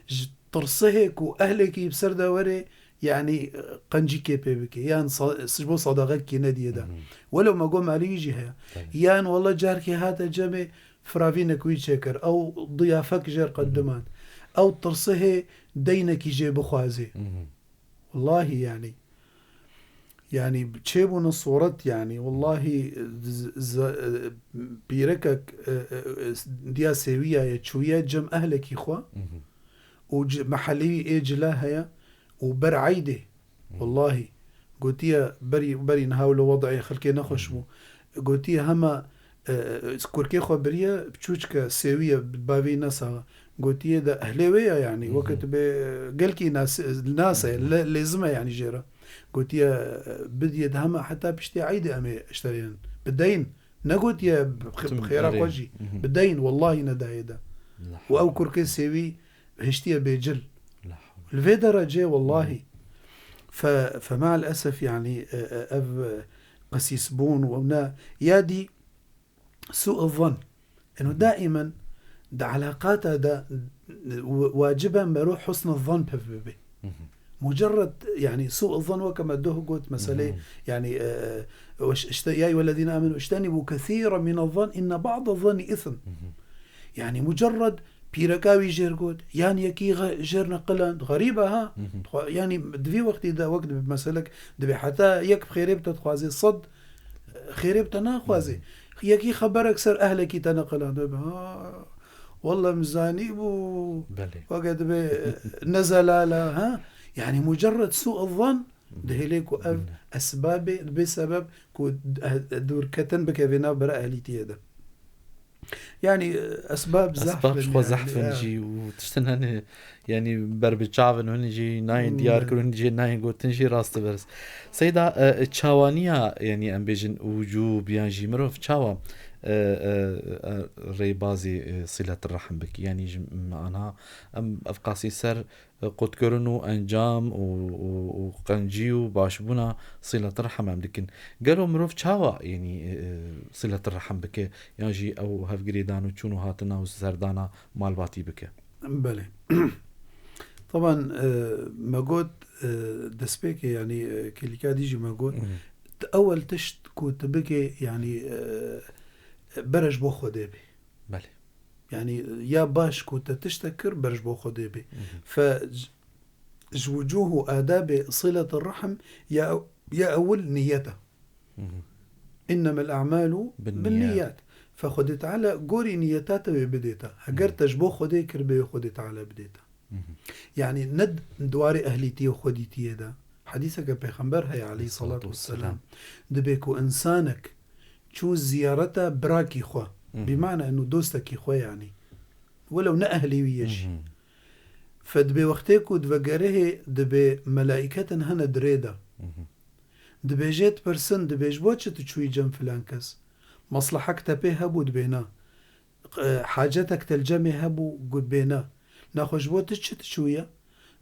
Ji tirsihê ku ehlekî bi ser de were, yani, qencîkê pê bike, yan sa-, ji bo sadaqekî nediyê de. Welew me got malî wî jî heye. Yan wele carkê hate cemê, firavînek wî çêkir, ew diyafek jêr qedimand. Ew tirsihê deynekî jê bixwazê. Wellahî, yani. Yani çêbûne sûret, yani, wellahî, z-, z-, pîrekek, e, e, e, diya sêwiya ye, çûye cem ehlekî xwe û ci-, mehellî wî ê cila heye û ber eydê, wellahî, gotiye berî, berî niha wilo wed'ê xelkê nexweş bû. Gotiye hema, e, e, kurkê xwe biriye, çûçke sêwiye, bavê wî nesaxa. Gotiye de ehlê wê ya, yani, weke tu bê, e, gelkî nas-, nas e, le-, lêzim e, yani, jê re. Gotiye, e, bidiyê de hema heta piştî eydê em ê işterênin. Bi deyn. Negotiye bi xê-, bi xêra xwe jî. Bi deyn, wellahî nedayê de. Û ew kurkê sêwî hiştiye bêcil. Li vê derecê, wellahî. Fe, fe ma'el esef, yani, e, e, ev, e, qesîsbûn û ew ne, ya dî, su'u zan. Eno daimen di elaqata de w-, wacib e merû husn zan pev bibe. Mucerred, yani, su'u zan weke me doh got, meselê, yani, e, e, weş-, işte, ya eyyuhellezine amenu ijtenibu kesiren mine zan inne ba'de zanni ism. Yani, mucerred pîreka wî jêr got, yan yekî xe-, jêr neqiland, xerîb e ha. Xwe-, yani, di vî wextî de wek dibe meselek dibe heta yek bi xêrê bi te dixwazê, sed xêrê bi te naxwazê. Yekî xeberek ser ehlekî te neqilande be, ha, welle min zanîbû, Belê. Weke dibe, ne zelala, ha? Yani mucerred su'u zan dihêlê ku ev esbabê, dibe sebeb ku, eh, dûrketin bikeve nav bera ehlîtiyê de. Yani, esbab zehf Esbab in, ji xwe yani, zehf in ya. Jî û tiştin hene, yani, ber bi çav in, hûn jî nayên diyar kirin, hûn jî nayên gotin jî rast dibirs. Seyda, e, çawaniya, yani, em bêjin wicûb yan jî mirov çawa, e, e, e, rêbazê, e, silet rehim bike? Yani, ji, m-, anha em ev qasî ser qutkirin û encam û, û, û qencî û başbûna silet rehim em dikin. Gelo mirov çawa, yanî, e, e, silet rehim bike, yan jî ew hevgirêdan û çûn û hatina û serdana malbatî bike? Belê. Taban, e, me got, e, destpêkê, yanî, e, kêlîka dî jî me got, Mhm. t-, ewel tişt ku tu bike, yanî, e, bere ji bo Xwedê bê. Belê. Yani, ya baş ku te tiştek kir, ber ji bo Xwedê bê. Mhm. Fe j-, ji wucuh û adabê silet rehim ya, ya ewil niyet e. Mhm. Innemel a'malu Binniyat. binniyat. Fe Xwedê Teala gorî niyeta te wê bidê te. Heger Mhm. te ji bo Xwedê kir, bê Xwedê Teala bidê te. Mhm. Yani ne d-, di warê ehlîtiyê û xwedîtiyê de. Hedîseke Pêxember heye aleyhî Aleyhî selatu selatu wesselam. wesselam. Dibê ku insanek çû ziyareta birakî xwe, Mhm. bîmane eno dostekî xwe yani. Welew ne ehlê wî ye jî. Mhm. Fe dibê wextê ku divegerihê dibê melaîketin hene di rê de. Mhm. Dibêjê dipirsin, dibê ji bo çi tu çûyî cem filan kes? Maslahek te pê hebû, dibê na. E, hacetek te li cemê hebû, got bê ne. Naxwe ji bo tu çi tu çûye?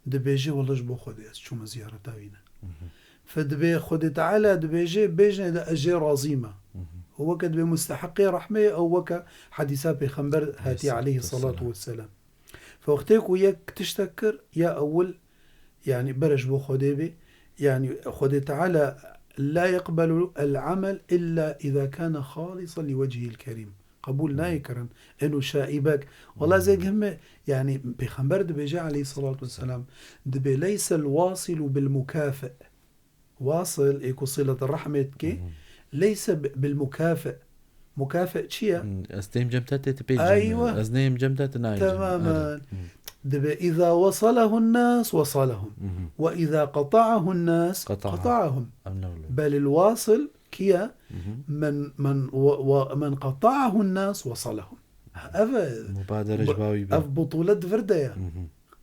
Dibêje, wele ji bo Xwedê ez çûme ziyareta wî ne. Mhm. Fe dibê Xwedê Teala dibêje, bêjne de ez jê razî me. Mhm. Û weke dibê musteheqê rehmê ye, ew weke hedîsa Pêxember hatiye Aleyhissalatu aleyhî salatu vesselam. Fe wextê ku yek tiştek kir, ya ewil, yani bere ji bo Xwedê bê, yani Xwedê Teala la yeqbelu el amel illa iza kana xalisan li wechihil kerîm. Qebûl nayê kirin. Eno şaîbek. Wela zê gihme, yani, Pêxember dibêje aleyhissalatu vesselam, dibê, "Leysel wasilu bil mukafi." Wasil, ê ku silet rehmê dike, leyse bi-, bil mukafi. Mukafi çi ye? Hmm, ez têm cem te tê, tu pê cem. Eywa. Ez neyêm cem te, tu nayê cem. Temamen. Are. Hmm. Dibe, "Îza wasalahun nas wasalahum. Ve îza qata'ahun nas qata'ahum." Em ne wilo. Belil wasil kî ye? Men, men, ve, ve, men qata'ahun nas wasalahum. Ev e, Mubadere ji bawî be. Ev butûlet vir de ye.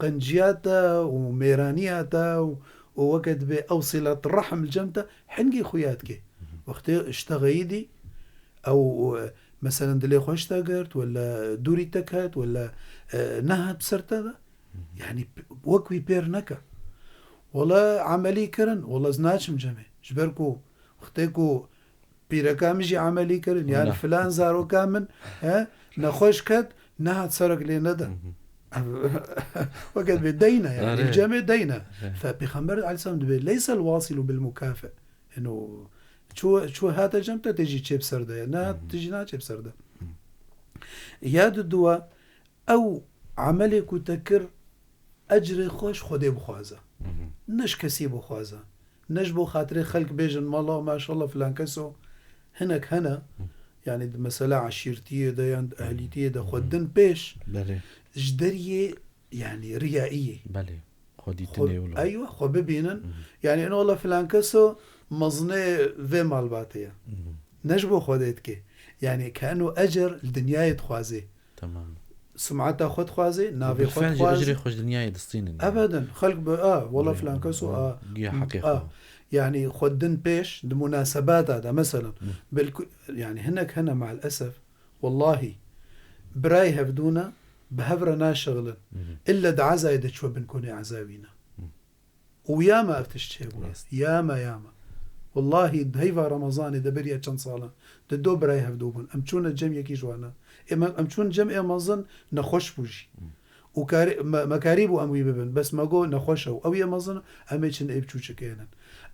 Qenciya te û mêraniya te û, û weke dibê ew silet rehm li cem te hingî xuya dike. Wextê ji te xeyidî, ew, e, meselen dilê xwe ji te girt, wela dûrî te ket, wela, e, nehat ser te de, yani p-, wek wî pêr neke. Wela emelî kirin, wela ez naçim cemê. Ji ber ku wextê ku pîreka min jî emelî kirin, yani filan zaroka min, he, nexweş ket, nehat serek lê nede. Weke dibê deyne, yani, Are. Cemê deyne. Fe Pêxember aleyhisselam dibê, "Leysel wasilu bil mukafi." Eno, çu, çu hate cem te, te jî çê bi ser de ye. Nehat, te jî naçê bi ser de. Ya di dua, ew emelê ku te kir, ecrê xwe ji Xwedê bixwaze. Ne ji kesî bixwaze. Ne ji bo xatirê xelk bêjin, "Mala, maşallah, filan keso." Hinek hene, yani di mesela eşîrtiyê de yan di ehlîtiyê de xwe din pêş. Belê. Ji deriyê, yani riyaiyê. Belê. Xwe dîtinê wilo. Eywa, xwe bibînin. Yani, eno wela filan keso mezinê vê malbatê ye. Ne ji bo Xwedê dike. Yani, keno ecr li dinyayê dixwaze. Tamam. Sumeta xwe dixwaze, navê xwe Bilfiil jî dixwaze. Ecrê xwe ji dinyayê distînin. Ebeden. Xelk bi, a, wela filan keso, a, giya heqê xwe. Yani, xwe din pêş, di munasebata de, mesela, belku, yani, hinek hene, maalesef, wellahî, birayê hevdû ne, bi hev re naşixilin. Îlle di ezayê de çû bin konê eza wî ne. Û ya me ev tişt çêbûye. Rast. Ya me, ya me. Wellahî, di heyva Remezanê de beriya çend salan, di do birayê hevdû bûn. Em çûne cem yekî ji wan e. Ê me, em çûn cem ê mezin nexweş bû jî. Û karî, me, me karî bû em wî bibin. Bes me got nexweş e û ew yê mezin, em ê çin ê biçûçik ênin.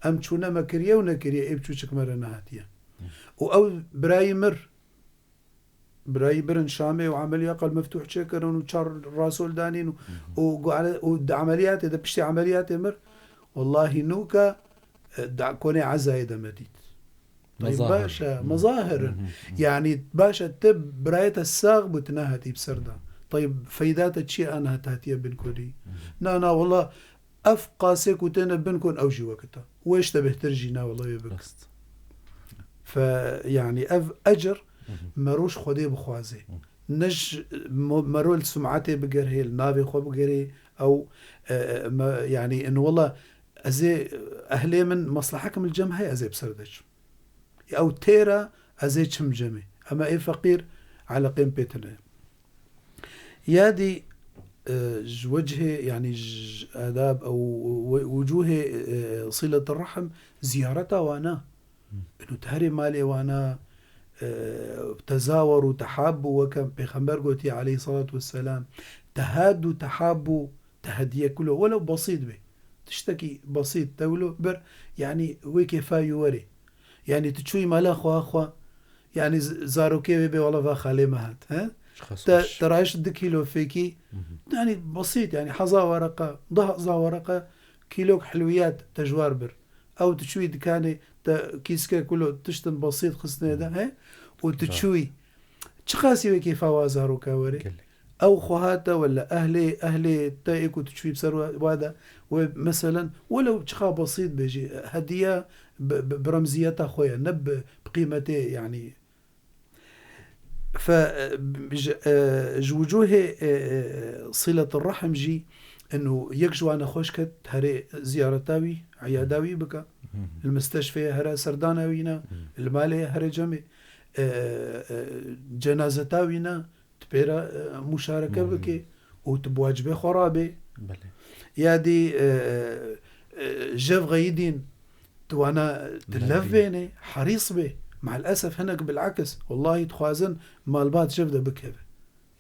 Em çûne me kiriye û nekiriye ê biçûçik me re nehatiye. Û ew birayî mir, Birayî birin Şamê û emeliya qelb meftûh çêkirin û çar rasol danîn û, û gu-, û di emeliyatê de, piştî emeliyatê mir, wellahî nûka, e, da-, konê ezayê de me dît. Tayyib, baş e, mezahir in. Yani, baş e, te birayê te sax bû, tu nehatî bi ser de. Tayyib, feyda te çi ye, an hat hatiye bin kodî? Na, na, wela, Ev qasê ku têne bin kon ew jî wekita. Wê ji te bêhtir jî ne wela wê bik. Rast. Fe, yani ev ecir me roj Xwedê bixwaze. Ne ji mo-, me rol sum'etê bigerhê, li navê xwe bigerê, ew, e, e, me, yani in wela ez ê ehlê min maslahekim li cem heye ez ê bi ser de çim. Ew têra ez ê çim cemê. Ema ê feqîr eleqên pê tune. Ya dî, e, ji wecihê, yani ji adab ew we-, wucuhê, e, siletir rahim ziyareta wana. Inu te herê malê wana, e, tezaweru tehabbu weke Pêxember gotiye aleyhissalatu vesselam, tehaddu tehabbu, te hediye kulo, welew besît be. Tiştekî besît, te wilo bir, yani wê kêfa wî werê. Yani tu çûyî mala xwe xwe, yani z-, zarokê wê bê wela va xalê me hat, he? Te, te rayiş du kîlo fêkî, yani besît, yani heza wereqa, deh heza wereqa, kîlok hilwiyat te ji war bir. Ew tu çûyî dikanê, te kîske kulo tiştin besît xistine de, he? Û tu çûyî. Çiqasî wê kêfa wa zaroka were? Gelek. Ew xwe hate wela ehlê, ehlê te ê ku tu çûyî bi ser wa, wa de, wê meselen, welew çiqa besît be jî, hediya bi, bi, bi remziyeta xwe ye, ne bi, bi qîmetê, yani. Fe, e, ji, e, ji wucuhê, e, e, siletir rahim jî, inu yek ji wan nexweş ket, herê ziyareta wî, eyada wî bike. Li misteşfê here serdana wî ne, li malê here cemê, e, e, cenazeta wî ne, tu pê re, e, muşareke bikê û tu bi wacibê xwe rabê. Belê. Ya dî, e, e, jev xeyidîn, tu wana, tu lev bênê, herîs bê. Me'l esef hinek bil'eks, wellahî dixwazin malbat jev de bikeve.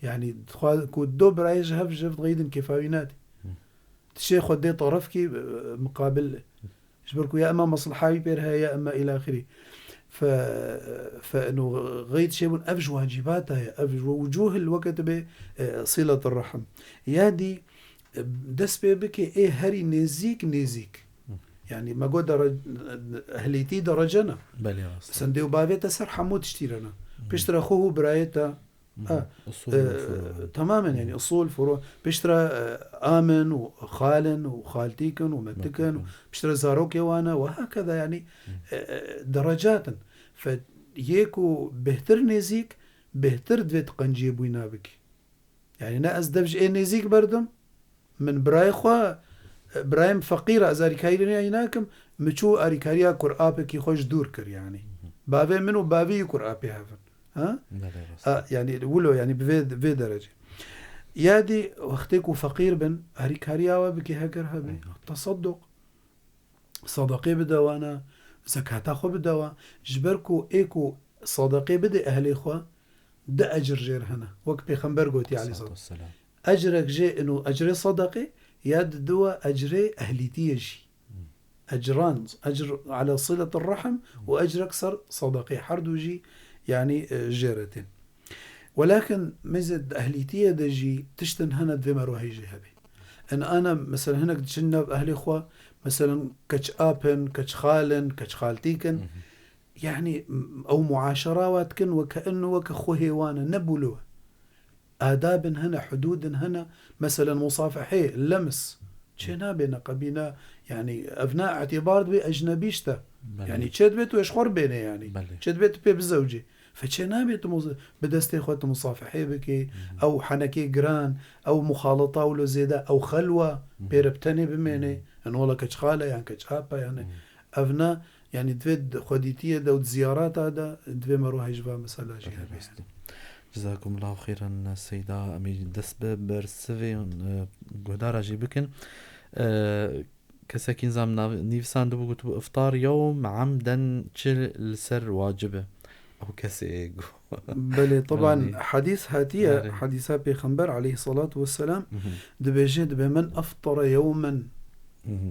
Yani, dixwaz-, ku do birayê ji hev jev dixeyidin kêfa wî nadî. Tişê xwe dê tarafkî, e, muqabil. Ji ber ku ya ema maslaha wî pêr heye, ya ema îla axirî. Fe, fe eno xeyt çêbûn, ev ji wacibata ye, ev ji wecûhil weke tu bê, e, siletir rehim. Ya dî, e, dest pê bike ê herî nêzîk, nêzîk. Hı. Yani me got dere-, ehlîtî derece ne. Belê rast. Sen dê û bavê te ser hemû tiştî re ne. Hı. Piştre xwe û birayê te, Hı hı. ha, Usul e, û furu. Tamamen yani Hı. usul, furu. Piştre, e, amin û xalin û xaltîkin û metikin û Metikin. piştre zarokê wane ve hakeza yani, Hı. e, e, derecatin. Fe yê ku bêhtir nêzîk, bêhtir divê tu qenciyê bûyna bikî. Yani ne ez dev ji ê nêzîk berdim, min birayê xwe, birayê min feqîr e, ez arîkarî wî nakim, min çû arîkariya kurapekî xwe ji dûr kir yani. Bavê min û bavê wî kurapê hev in. Ha? Belê, rast. A, yani wilo yani bi vê, vê derecê. Ya dî wextê ku feqîr bin, arîkariya we bike heger hebe. Eyvallah. Tesedduq. Sadaqê bide wana, zekata xwe bide wan. Ji ber ku ê ku sadaqê bide ehlê xwe, di ecir jê re hene. Wek Pêxember gotî, aleyhisselam. Vesselam. Ecrek jê ino ecrê sadaqê, ya di diwa ecrê ehlîtiyê jî. Hmm. Ecran, ecr ala siletir rahim û ecrek ser sadaqê. Her du jî, yani, e, jê re tên. Welakin mêze di ehlîtiyê de jî tiştin hene divê merwahî jê hebe. En ana, mesela, hinek diçin nav ehlê xwe, mesela, keç ap in, keç xal in, keç xaltîk in. Hı hı. Yani, m-, ew muaşera wa dikin weke inu weke xwe hêwan e, ne bûlo. Adabin hene, hududin hene, mesela, musafehê, lems. Çê nabê neqebîna, yani, ev na îtîbar dibê ecnebî işte. Belê. Yani, çê dibê tu ji xwe re bêne, yani. Belê. Çê dibê tu pê bizewcî. Fe çê nabê tu muz-, bi destê xwe tu musafehê bikê, Hı hı. ew henekê giran, ew muxalata wilo zêde, ew xelwa, Hı hı. pê re bi tenê bimêne. Hı hı. Yan wela keç xale, yan keç apa, yani. Hı hı. Ev na, yani, divê di xwedîtiyê de û di ziyarata de divê me rohê ji va mesela jî Belê, hebe. rast e. Cezakumullahu xeyran, Seyda. Em ê dest bi bersivê, e, guhdara jî bikin. E, kesekî nizam nav-, nivîsandibû, gotibû, "Iftar yewm emden çi li ser wacib e?" Ew kesê got. Belê, taban, Yani, hadîs hatiye, Belê. hadîsa Pêxember aleyhissalatu vesselam Hı hı. dibêje, dibê, "Men eftara yewmen, Hı hı.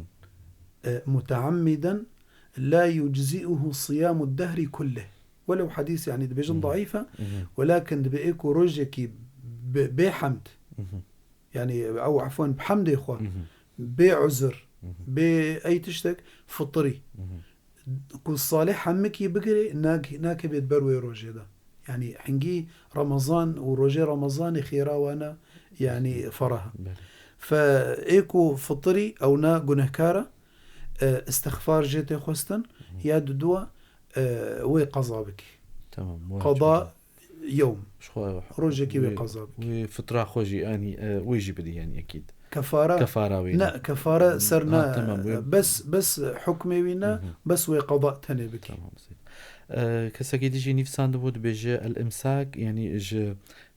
e, muteammiden la yuczi'uhu siyamu dehri kullih." Welew hadîs, yani, dibêjin Hı hı. daîf e, Hı hı. welakin dibê ê ku rojekî bi-, bê hemd, Hı hı. yani, ew, efwen, bi hemdê xwe, Hı hı. bê uzur, Hı hı. bê ey tiştek, fitrî. Hı hı. Ku salê hemikî bigirê, nak-, nakevê ber wê rojê de. Yani, hingî Remezan û rojê Remezanê xêra wane, yani, ferah. Belê. Fe ê ku fitrî, ew na gunehkar e, e, istixfar jê tê xwestin, Hı. ya didua, e, wê qeza bikî. Tamam, wê Qada çû. yewm. Ji xwe Rojekî wê wê, qeza bikî. wê fitra xwe jî, yanî, e, wê jî bidî, yanî, ekîd. Kefara? Kefara wê Ne, ne. kefara ser Ha, ne, tamam, wê bes, bes hukmê wî ne, Hı hı. bes wê qada tenê bikî. Tamam, seyîd. E, kesekî dî jî nivîsandibû, dibêje el-imsak, yanî ji,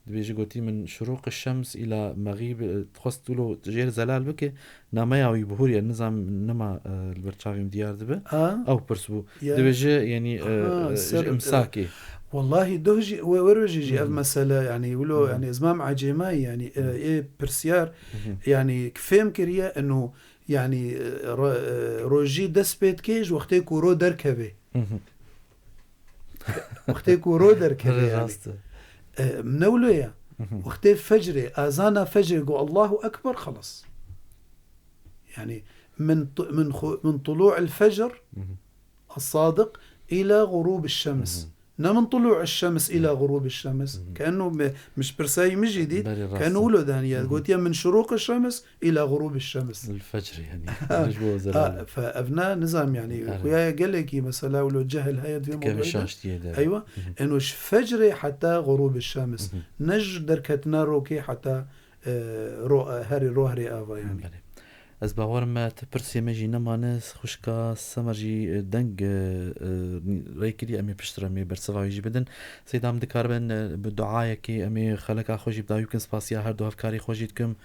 dibêje gotî min şurûq şems îla mexîb, e, dixwest wilo jêr zelal bike, nameya wî bihûriye, nizam nima, e, li ber çavê min diyar dibe. Ha? Ew pirs bû. Ya. Dibêje, yanî, e, Ha, e, ser, ji imsakê. Wallahî doh jî, we, we rojê jî ev Hı hı. mesele, yanî, wilo, Hı hı. yanî, ez mam ecêmayî, yanî, e, Hı hı. ê pirsyar, Hı hı. yanî, fêm kiriye, eno, yanî, e, ro-, e, rojî dest pê dike ji wextê ku ro derkeve. Hı hı. Wextê ku ro derkeve, Rê yanî. rast e. E, ne wilo ye. Hı hı. Wextê fecrê, azana fecrê got, "Allahu Ekber", xelas. Yani, min tu-, min xu-, min tulu'il fecr Hı hı. as-sadiq ila ğurub şems. Hı hı. Ne min tulu'il şems ila Hı. ğurub şems. Hı hı. Kenu me, min ji pirsayî min jî dît, Belê, rast kenu e. wilo daniye. Hı hı. Gotiye min şuruq şems ila ğurub şems. El fecr yani. Ji bo Ha, zelal. fe evna nizam yani. Evet. Xuya gelekî mesela wilo cehil heye dibê Dikeve mewduê de. şaştiyê de. Eywa. Hı hı. Eno ji fecrê heta ğurub şems. Hı hı. Ne ji derketina rokê heta e, ro-, e, herî roherê ava yani. Belê. Ez bawer me ti pirsê me jî nemane, xwişka Semer jî, e, deng, e, e, rê kiriye, em ê piştre em ê bersiva wî jî bidin. Seyda, em dikaribin, e, bi duayekê em ê xeleka xwe jî bi dawî bikin, spasiya her du hevkarê xwe jî dikim.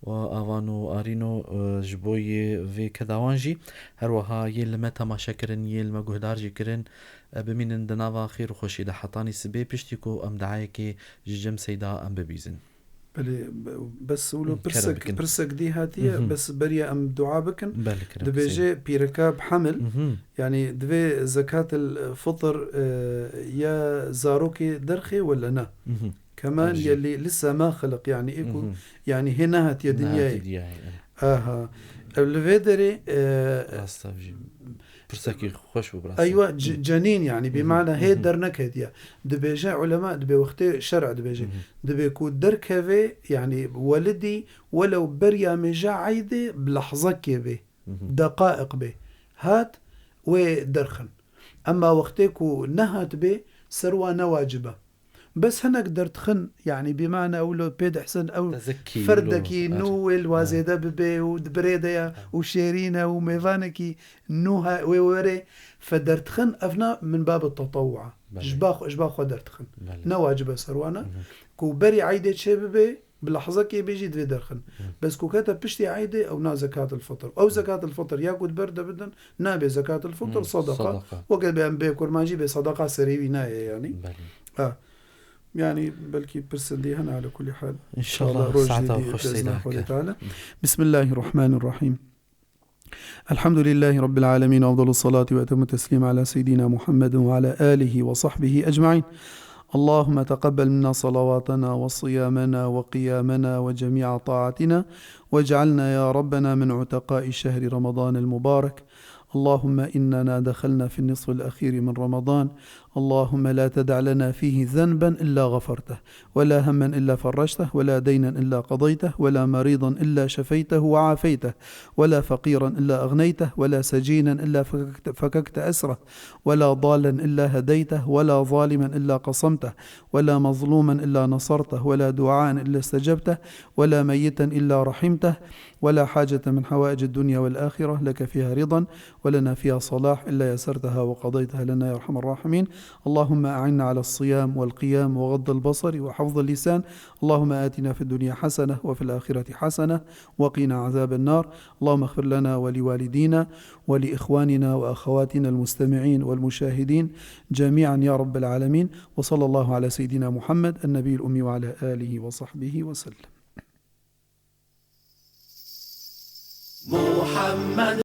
Û Avan û Arîno, e, ji bo yê vê keda wan jî, her wiha yê li me temaşe kirin, yê li me guhdar jî kirin, e, bimînin di nava xêr û xweşiyê de hetanî sibê, piştî ku em duayekê ji cem Seyda em bibîzin. Belê, be-, bes wilo Hı, kerem pirsek, bikin. Pirsek dî hatiye, Hı hı. Bes beriya em dua bikin. Belê, kerem Dibêje bikin. Pîreka bi hemil, Hı hı. Yani divê zekatil fitr, e, ya zarokê derxê wele ne? Hı hı. Keman Tabii. Yelî lise ma xiliq, yani ê ku, Hı hı. Yani hê nehatiye Nehatiye dinyayê. Dinyayê, evet. Aha. Ev li vê derê, e, Rast e, jî. Pirsekî xweş bû, bi rastî. Eywa, c-, Hı. Cenîn, yani, bi Hı hı. Mana hê Hı hı. Derneketiye. Dibêje ulema, dibê wextê şer'a dibêje. Hı hı. Dibê ku derkeve, yani, welidî, welew beriya mêja eydê bi lehzekê bê, Hı hı. Deqaiq bê. Hat, wê derxin. Emma wextê ku nehat bê, ser wa ne wacib e. Bes hinek dertixin, yani, bi mana ew lo pê dihsin, ew Tezekî ferdekî lo, nû evet. Wê li wa Ha. Zêde bibe û di birê de ya Ha. Û şêrîn e û mêvanekî nû ha-, wê were fe dertixin, ev na min babi tetewwa. Belê. Ji ba xwe, ji ba xwe dertixin. Belê. Ne wacib e ser wana. Hı hı. Ku berî eydê çê bibe, bi lehzekê bê jî divê derxin. Hı. Bes ku kete piştî eydê, ew na zekatil fitr. Ew Hı. Zekatil fitr ya ku di ber de bidin, nabê zekatil fitr, Hı. Sadaka. Sadaka. Weke bê em bê kurmancî bê sadaka serê wî nayê, yani. Belê. Ha. Yani, belkî pirsên dî hene, ala kulli hal. İnşallah, İnşallah, roj saeta dî xweş dezna seyda Xwedê ke. Teala. Bismillahirrahmanirrahim. الحمد لله رب العالمين، وأفضل الصلاة وأتم التسليم على سيدنا محمد وعلى آله وصحبه أجمعين. اللهم تقبل منا صلواتنا وصيامنا وقيامنا وجميع طاعتنا، واجعلنا يا ربنا من عتقاء شهر رمضان المبارك. اللهم إننا دخلنا في النصف الأخير من رمضان، اللهم لا تدع لنا فيه ذنبا إلا غفرته، ولا هما إلا فرجته، ولا دينا إلا قضيته، ولا مريضا إلا شفيته وعافيته، ولا فقيرا إلا أغنيته، ولا سجينا إلا فككت، فككت أسره، ولا ضالا إلا هديته، ولا ظالما إلا قصمته، ولا مظلوما إلا نصرته، ولا دعاء إلا استجبته، ولا ميتا إلا رحمته، ولا حاجة من حوائج الدنيا والآخرة لك فيها رضا ولنا فيها صلاح إلا يسرتها وقضيتها لنا يا أرحم الراحمين. اللهم أعنا على الصيام والقيام وغض البصر وحفظ اللسان. اللهم آتنا في الدنيا حسنة وفي الآخرة حسنة وقنا عذاب النار. اللهم اغفر لنا ولوالدينا ولإخواننا وأخواتنا المستمعين والمشاهدين جميعا يا رب العالمين. وصلى الله على سيدنا محمد النبي الأمي وعلى آله وصحبه وسلم. محمد